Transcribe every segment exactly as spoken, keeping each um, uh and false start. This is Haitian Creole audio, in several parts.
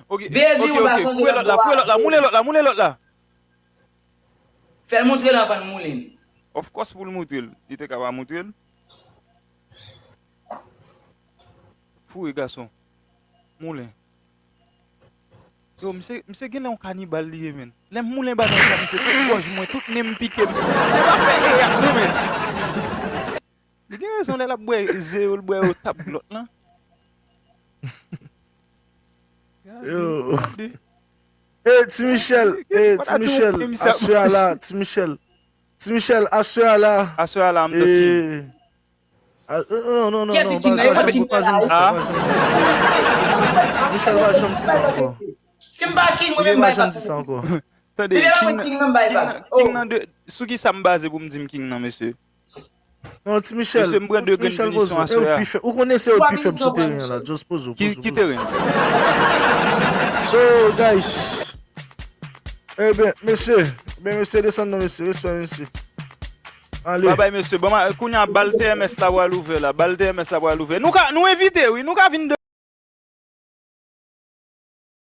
Ok, veye ok, jwi ou pa ok. Chanje Foure lòt lòt la, bò foure a. Lòt la, moule lòt la, moule lòt la. Fè l moutre l anvan l moule l. Of course pou l moutre l. Li te ka pa moutre l. Foure gason. Moulen. Yo, misye, misye genlè yon kanibal li ye, menn. Lè m moulen bagay sa, misye tout gòj mwen, tout nen m pike m. Li pa fè e ak nou, menn. Li gen rezon lè l ap bwè ze yo, l bwè yo tap glòt lan. Gade, yo. Gade. Hey, Ti Michel, hey, Ti Michel, aswè a la, Ti Michel. Ti Michel, aswè a la. Aswè a la, I'm the king. Ah, euh, non, non, non, non, pa janm di sa, pa janm di sa. Michel, pa janm di sa ankò. Si m pa king, mwen menm, pa janm di sa ankò. Tande, king, king nan, king nan de, sou ki sa m baze pou m di m king nan, mesye? Non, Ti Michel, mesye, m pran de grenn pinisyon aswè a. Ou konnen se ou ki fèb sou teren an la, just poze w, poze w. Ki teren? So, guys, ebyen, mesye, ebyen, mesye, desann non, mesye, respè, mesye. Ale. Babay, mesye, bon, kounye a, bal T M S la pral ouvè la, bal T M S la pral ouvè. Nou ka, nou envite, wi, nou ka vin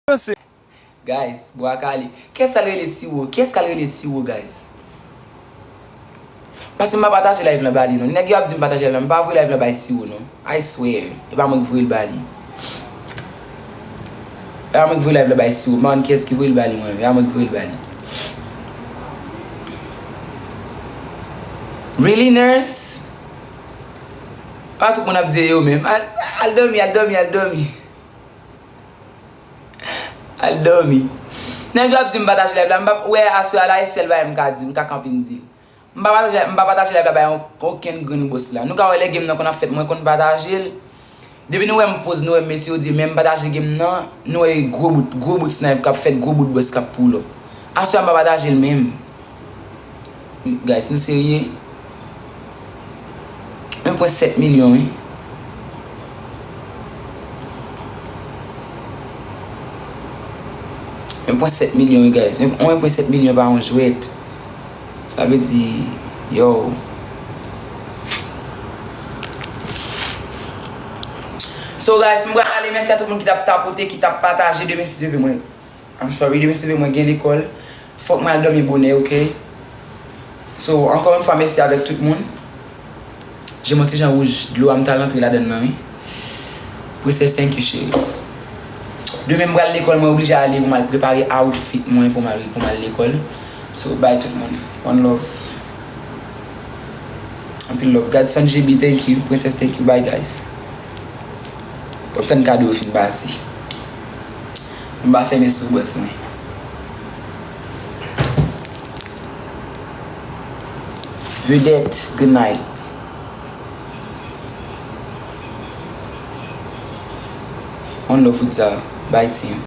danse. Guys, bwa kale. Kiyès k al rele Siwo? Kiyès k al rele Siwo, guys? Paske m pa pataje live lan ba li, non. Nèg yo ap di m pataje live lan, m pa voye live lan bay Siwo, non. I swear. E pa mwen k voye l ba li. E pa mwen k voye live lan bay Siwo. M pa konn kiyès ki voye l ba li, mwen. E pa mwen k voye l ba li. Really, nurse? A tout moun ap di yo menm. Al, al dòmi, al dòmi, al dòmi. Al dòmi. Nèg yo ap di m pataje live la, m pa wè aswè a la, e sèl bagay m ka di, m ka kanpe m di l. M pa pataje, m pa pataje live la bay on-, okenn grenn bòs la. Nou ka wè lè game nan konn ap fèt, mwen konn pataje l. Depi nou wè m poze, nou wè mesye yo di, men m pataje game nan, nou wè gwo bout, gwo bout snipe k ap fèt, gwo bout bòs k ap pull up. Aswè a m pa pataje l menm. Guys, nou serye? En pwen sèt milyon, wi. En pwen sèt milyon, wi, guys. En, en pwen sèt milyon pa yon jwèt. Sa vle di, yo. So, guys, m pral ale. Mèsi a tout moun ki t ap tapote, ki t ap pataje. Demen, si Dye vle, mwen I'm sorry, demen se vre mwen gen lekòl. Fòk mwen al dòmi bonè, oke? So, encore une fois, mèsi avèk tout moun. Je m yon ti jan wouj, dlo a m t al antre ladann nan, wi. Princess, thank you, cheri. Demen m pral lekòl, mwen oblije ale pou m al prepare outfit mwen pou m al, pou m al lekòl. So, bye tout moun. One love. Anpil love. Godson J B, thank you. Princess, thank you. Bye, guys. Bon, tann kado yo fin pase. M pa fèmen sou bòs mwen. Vedette, good night. One love, Foutza. Bye, team.